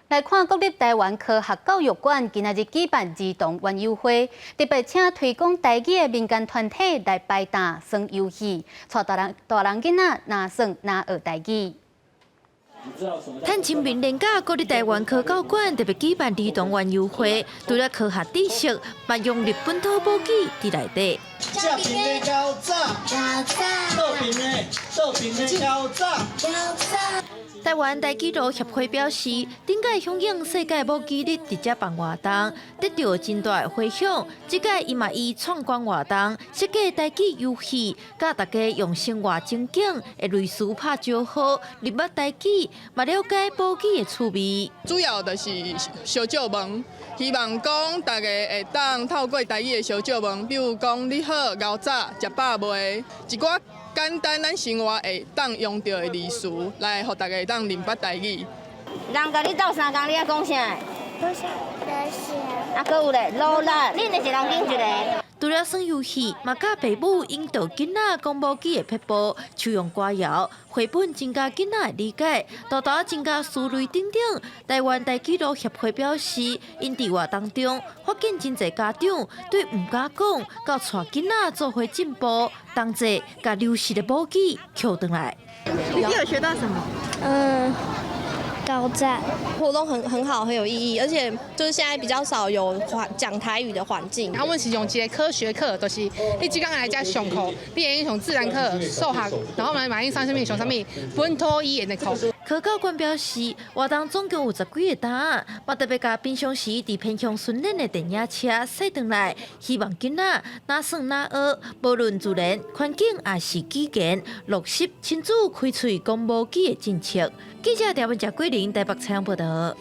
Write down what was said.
來看國立臺灣科學教育館今仔日舉辦兒童園遊會，特別請推廣台語的民間團體來擺檔耍遊戲，帶大人大人囡仔若耍若學台語。趁清明連假，國立臺灣科教館特別舉辦兒童園遊會，除了科學知識，嘛融入本土母語佇內底。正爿的猴仔，倒爿的，倒爿的猴仔。臺灣台語路協會表示，頂屆響應世界母語日，佇遮辦活動，得著真大的迴響。這屆伊嘛以闖關活動設計台語遊戲，教大家用生活情景的類似拍招呼，認捌台語，嘛了解母語的趣味。主要就是相借問，希望講大家會當透過台語的相借問，比如講你好、𠢕早、食飽未，一寡簡單咱生活會當用著的字詞，來予大家會當認捌台語。人共你鬥相共，你愛講啥？多謝，多謝。啊，閣有咧，努力，恁的一人揀一个。除了耍遊戲，嘛教爸母引導囡仔講母語的撇步，唱用歌謠、繪本增加囡仔的理解，沓沓增加思慮等等。臺灣台語路協會表示，𪜶佇活動中發現真濟家長對毋敢講，到帶囡仔做伙進步，同齊共流失的母語抾轉來。你有學到什麼？嗯。高讚。活動很好，很有意義，而且就是現在比較少有環講台語的環境。啊，阮是用一個科學課，就是你這工來遮上課，你會用上自然課、數學，然後嘛會上啥物上啥物本土語言的課。科教館表示，活動總共有十幾个檔仔，嘛特別共平常時佇偏鄉訓練的電影車駛轉來，希望囡仔若耍若學，無論自然環境抑是語言，落實親子開喙講母語的政策。記者廖文杰、桂林台北採訪報導。